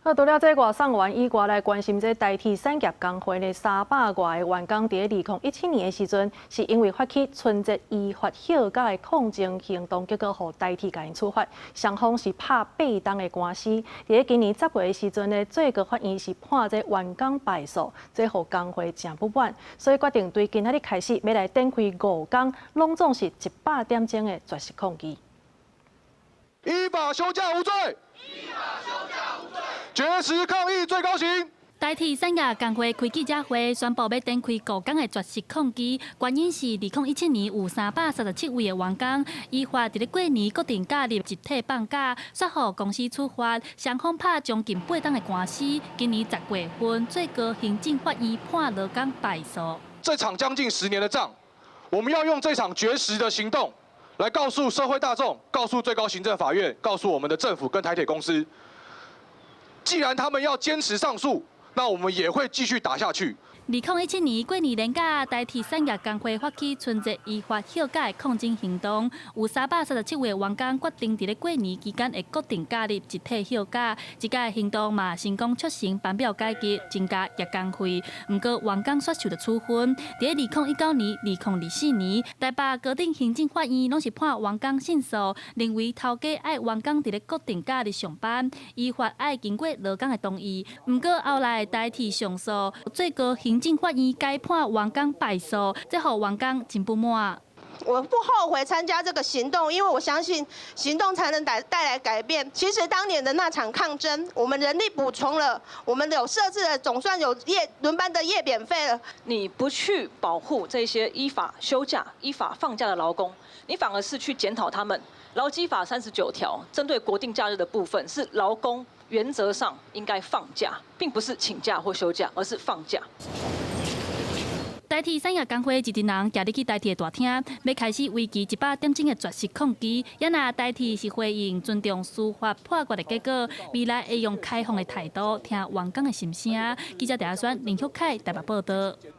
好，除了這外送員以外，來關心這台鐵產業工會的三百外个員工，佇2017年的時陣，是因為發起春節依法休假的抗爭行動，結果予台鐵共𪜶處罰，雙方是拍八冬的官司。佇今年10月的時陣呢，最高法院是判這員工敗訴，這予工會誠不滿，所以決定對今仔日開始，欲來展開五工，攏總是100點鐘的絕食抗議。依法休假無罪。依法休假無罪。絕食抗議最高刑。台鐵產業工會開記者會，宣布欲展開五工的絕食抗議。原因是2017年有337位的員工依法佇咧過年國定假日集體放假，煞予公司處罰，雙方拍將近八冬的官司。今年10月份，最高行政法院判勞工敗訴。這場將近10年的仗，我們要用這場絕食的行動，來告訴社會大眾，告訴最高行政法院，告訴我們的政府跟台鐵公司，既然他們要堅持上訴，那我們也會繼續打下去。2017年過年連假，台鐵產業工會發起春節依法休假的抗爭行動，有337位員工決定佇咧過年期間的國定假日集體休假。這個行動嘛成功促成班表改革，增加夜工費。毋過員工煞受著處分。佇咧2019年、2024年，台北高等行政法院攏是判員工勝訴，認為頭家愛員工佇咧國定假日上班，依法愛經過勞工的同意。毋過後來台鐵上訴，最高行政法院改判員工敗訴，這予員工真不滿。我不後悔參加這個行動，因為我相信行動才能帶來改變。其實當年的那場抗爭，我們人力補充了，我們有設置了，總算有夜輪班的夜免費了。你不去保護這些依法休假、依法放假的勞工，你反而是去檢討他們。勞基法39條針對國定假日的部分，是勞工原則上應該放假，並不是請假或休假，而是放假。台鐵產業工會一陣人行入去台鐵大廳，欲開始為期100點鐘的絕食抗議。也若台鐵是回應尊重司法判決的結果，未來會用開放的態度聽員工的心聲。記者鄭阿選、林旭凱台北報道。